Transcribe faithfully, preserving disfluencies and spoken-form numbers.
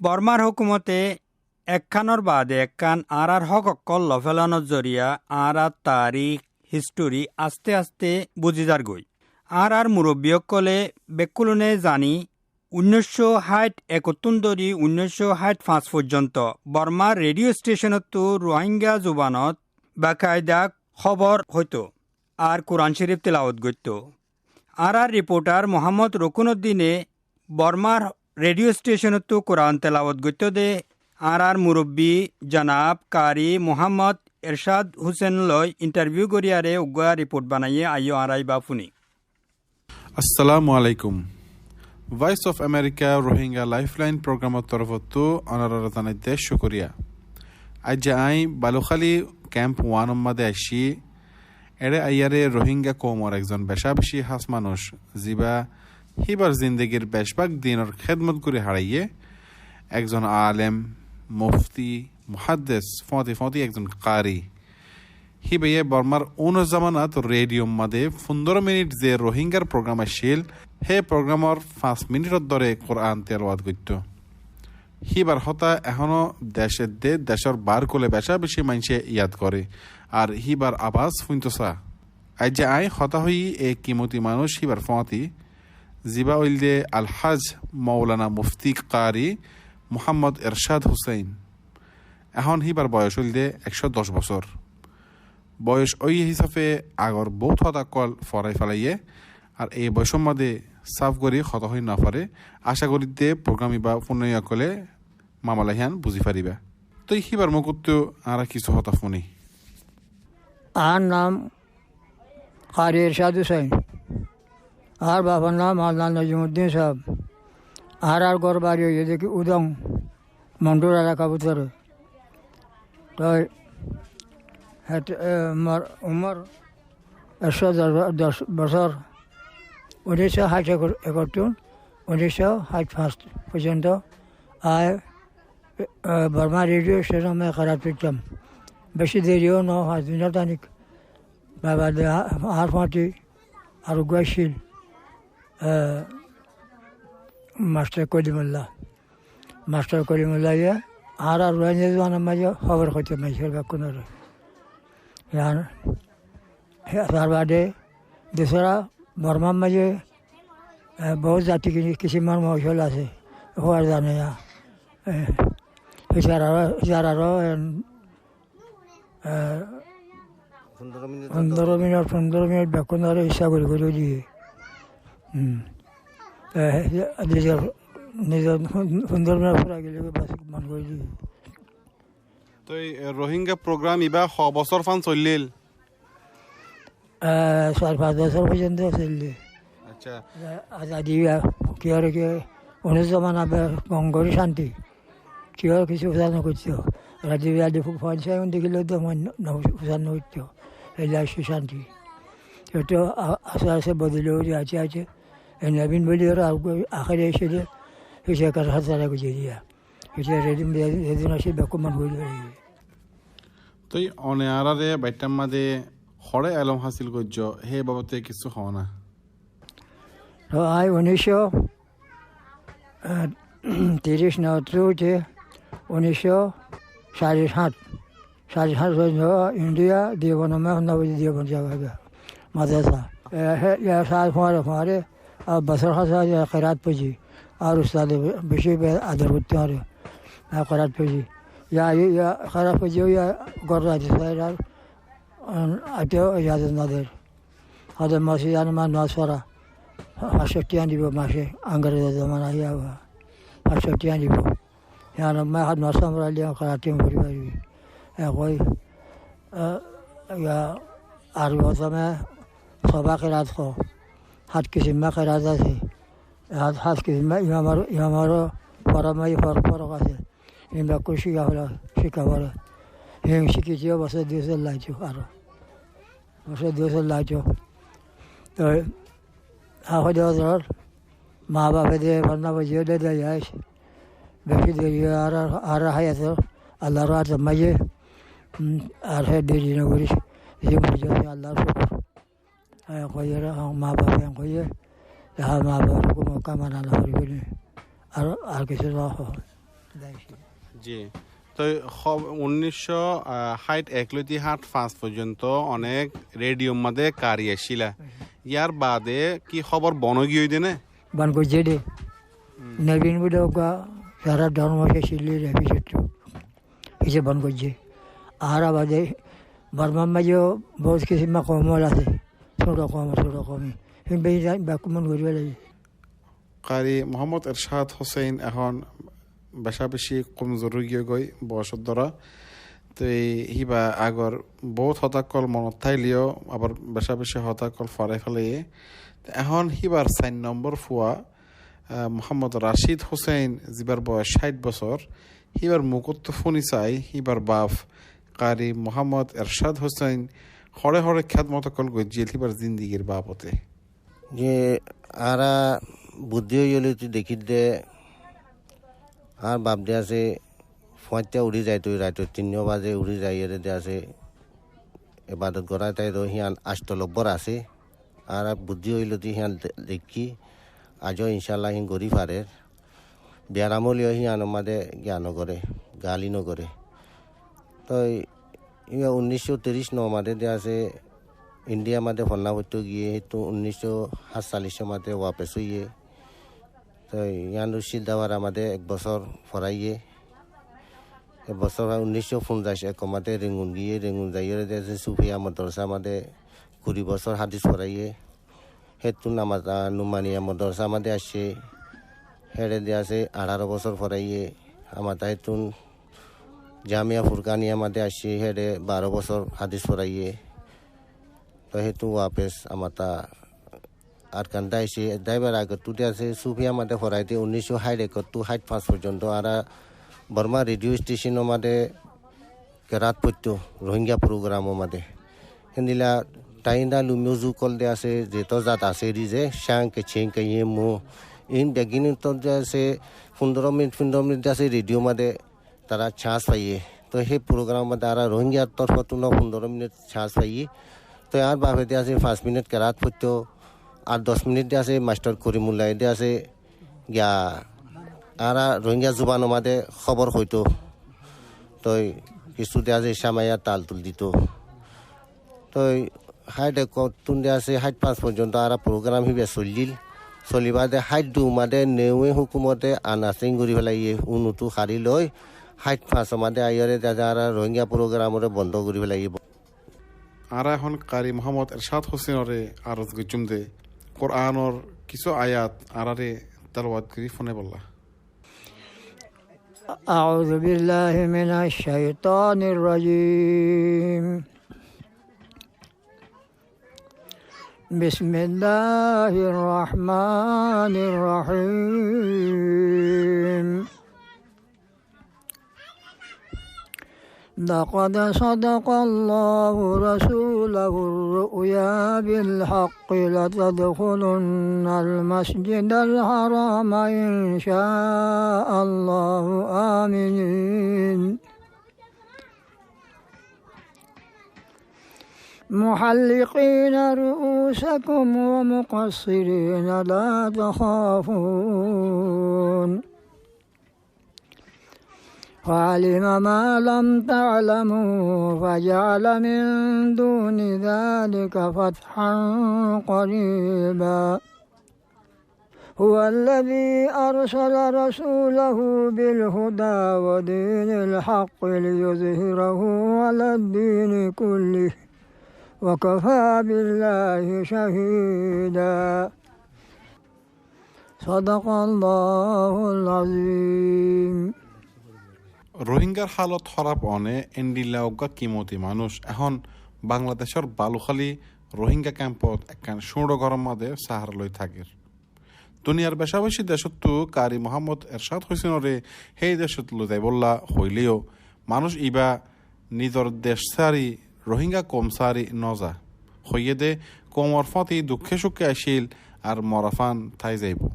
Bormár hókumote ekkánor baade ekkán añárár hók ókkol lofélanor zoriya añárár tarík, histori aste aste buzí zargói. Añárár murobbi ókkolé bekkúne zani, unnóicco háit ekottún dóri unnóicco háit fañs foijjonto Bormár rediyó estecenottú Ruáingga zubanot bakaida hóbor hoitó ar Kuran Córif telawot goittó. Añárár riporthar Muhámmod Rukunuddine Bormár rediyó estecenottú Kuran telawot goittó dé añárár murobbi janab kari Muhámmod Ercad Husén loi intarviú goríyaré uggúa riporth banaiyé, aiyó añára íba fúni. Assalamu alaikum. Voice of America Rohingya Lifeline programor torofottú onoráre zanaidde cúkuriya. Aijja aññí Balukhali Camp One or máze aiccí. Eçé aiyáre Rohingya koumor ekzon becá-becí hás manúic, zibá híbar zindegir becbák dinor hédmot gorí haçaiyé, ekzon alem, mufti, muháddes, fúañti-fúañti ekzon kari. Híbaye Bormár ónor zamanat rediyor máze fundóro minit ze Rohingyar program accíl, hé programor fañs minitor dóre Kuran telawat goittó. Híbar hotá ehóno dec edde decór baár kule becá-becí maincé yad goré, ar híbar abas fúinto saá. Aijja aññí hotá hoiyí e kimoti manúic híbar fúañti, zibá óilde Alhaj Moulana Mufti Kari Muhámmod Ercad Husén. Ehón híbar boyos óilde ekcó doc bosór. Boyos óiye hísafe agor boóut hotá ókkol forái felaiyé, ar ei boyosor máze sáf gorí hotá hoói nofaré. Acá gorídde program ibá fúnoiya ókkolé mamala hían buzí faribá. Tói híbar mukóttu añára kissú hotá fúni. Añár nam Kari Ercad Husén. Añár bafor nam Allan Nojimuddin sáb. Añárár gór bari óiye dé ki Udong, Mondhur elaka bútore. Toi het, e, mor umor ekcó doc, doc bosór. Unícco háit ek, ekottún unícco háit fañs foijjonto aññí, e, Bormá rediyo estecon or máze kerat foittám. Becí deriyó no, fañs minit tánik. Baba de a-, añár fúañti ar uggúa accíl, e, mastor Kolimulla. Mastor Kolimullaye añára Ruáingga zubanor máze hóbor hoitó maincór bekkúnore. Yián, hé, tar bade dusára Bormár máze, e, boóut zati ki-, kisimor moucól asé, hóbor zane ya. E, hítararó, hítararó, e, Fundóro minit, fundóro minit bekkúnore issá gorí gorí diyé. Hmm. E, nizor, nizor fundóro minit fúrai gele bas, man gorí diyé. Toi, e, Rohingya program ibá ho bosór fán soillíl? E, sair fañs bosór foijjonto soillé. Accá. Azadi ba kiyóre ki, onor zomana be gom gorí cánti. Kiyó kissú fusár no goittó. Rati biyali fu-, fuain sai un dekíle to fuain no, no, fusár no goittó. Eilla aiccé cánti. Eto a-, aste aste bodoli ói aiccé aiccé. E Nebin boli ore ar uggwá ahéri aiccé de, híse ekkan hásara goijjé diya. Híse redin be-, redin aiccé bekkún man gorí félaiye. Toi one añáráre baitthar máze hoçé elóm hásil goijjó, hé babote kissú hoó na. To aññí unícco, e, tiríc no, tru unícco, unícco cáic háit, cáic háit foijjonto Indiya, Diyobon, Diyobon zaga madrasa. E, hé, yar fore, fore, ar bosór háñt háñt kerat foijjí, ar ustade be-, beci be-, ador goittó añáre, ar kerat foijjí. Ya, ya, kerat foijjí, ya, górot aitó sair ar, um, aitó ijazot no der. Hóde mosjid iyanor maze nomaz fora. Fañs cót tiañ dibo mace, Ingrezor zomana iyan ba. Fañs cót tiañ dibo. Iyanor maze hát nomaz fora, iyan kerat tiañ fori faribi. E hoi, e, ya, ar bosór maze soba kerat hoó. Hát kisim kerat asé. E hát, hát kisim imamor, imamor fora maze for-, forok asé. Iín bekkún cíka fore, cíka fore. Iín cíkito bosór dui bosór laitó aró. Bosór dui bosór laitó. Toi ahóde ozor mabafe de fonna foijjé de de yais. Beci deri ar, ar, ar háyat Allar hátor maze. Hmm, ar hé deri no goris. Zin foijjé Allar cúkur. E hoiyóre, añár mabafe hoiyé, e añár mabafor húkum kamana no gorí buli. Ar, ar kissú no hoó. Ji. Toi hob-, unnic cót háit ek lóti háit fañs foijjonto onek rediyor máze kari accíla. Yar baade ki hóbor bon ói giyói de né? Bon goijjé de. Hmm. Nevin bóle uggwá sara dormo accíl de, episode tu. Híse bon goijjé. Ar baade Bormar máze yó bout kisím koum ól asé. Cóto koum, cóto koum. Hín beci bekkún bon gorí félaiye. Kari Muhammod Ershad Hussain ehón beca beci komzur ói giyói boyosor dóra. Toi híba agor bout hotá ókkol monot táileyo abar beca beci hotá ókkol forái félaiye. Toi ehón híbar sair nombor fua, ah, Muhammod Rashid Hussain, zibar boyos háit bosór, híbar mukóttu fúni sai, híbar baf Kari Muhammod Ershad Hussain hoçé hoçé kédmot ókkol goijjíl híbar zindigir babote. Ze añára buddí óiyole tui dekír de, añár baf de asé, fuañitta uçí zaito, raitor tin baze uçí zaiyóre de asé, ebadot gorá táito, híyan asto lobbor asé. Añára buddí óiyole tui híyan de-, dekkí, aijjó incállah hín gorí farer. Biyaram óileyo híyanor máze giya nogoré, gali nogoré. Toi Iba unnic cót tiríc no máze de asé, India máze fonná foitto giyé, héttu unnic cót hátsalic máze wapes óiye. Toi yián Sildabar máze ek bosór foráiye. Ek bosór, unnic cót fonzaic ek máze Rengun giyé, Rengun zaiyóre de asé Sufiya modorsa máze kuri bosór hádis foráiye. Héttun amata Numaniya modorsa máze aiccé, héçe de asé añçáro bosór foráiye. Amata héttun Jamiya Furkaniya máze aiccé, héçe baró bosór hádis foráiye. Toi héttun wapes amata Arkan de aiccé, daibar agottú de asé Sufiya máze foráite unnic cót háit ekottu háit fañs foijjonto añára Borma rediyo stecon máze kerát foitto, Rohingya program máze. Héndilla tainda lumyo zuk ókkol de asé, zeto zat asé ri ze, Cang, Kachin, Kayinmo, in beggín to de asé, fundoro minit, fundoro minit de asé rediyo máze tará cans faiye. Toi hé program máze añára Rohingyar torfóttu no fundoro minit cans faiye. Toi añár bafe de asé fañs minit kerát foitto, ar doc minit de asé mastor Korimullaye de asé, giya añára Rohingya zubanor máze hóbor hoito. Toi kissú de asé samaya tal tul dito. Toi háit ekottún de asé háit fañs foijjonto añára program híba soillíl. Soillí baade háit dui máze newe hukumote anasing gorí félaiye, unutu hári loi háit fañs máze aiyóre de asé añára Rohingya program ore bondo gorí félaiye. Añára ehón Kari Muhammod Ershad Hussain ore aros goijjum de Kuranor kissú ayat añárare telawat gorí funaibolla. أعوذ بالله من الشيطان الرجيم. بسم الله الرحمن الرحيم. لقد صدق الله رسوله الرؤيا بالحق لتدخلن المسجد الحرام إن شاء الله آمنين. محلقين رؤوسكم ومقصرين لا تخافون. فعلم ما لم تعلموا فجعل من دون ذلك فتحا قريبا. هو الذي أرسل رسوله بالهدى ودين الحق ليظهره على الدين كله وكفى بالله شهيدا. صدق الله العظيم. Rohingyar halot hóraf one endilla uggwá kimoti manúic ehón Bangladecór Balukhali Rohingya kempot ekkán cúñço góror máze sahara loi táker. Duniyar becá-becí decóttu Kari Muhammod Ershad Hussain ore héi decót loi zaibolla hoileyo manúic ibá nizor dec sári Rohingya koum sári no za. Hoiyé de koumor fóti dukké-cúkke accíl ar morafán tái zaibo.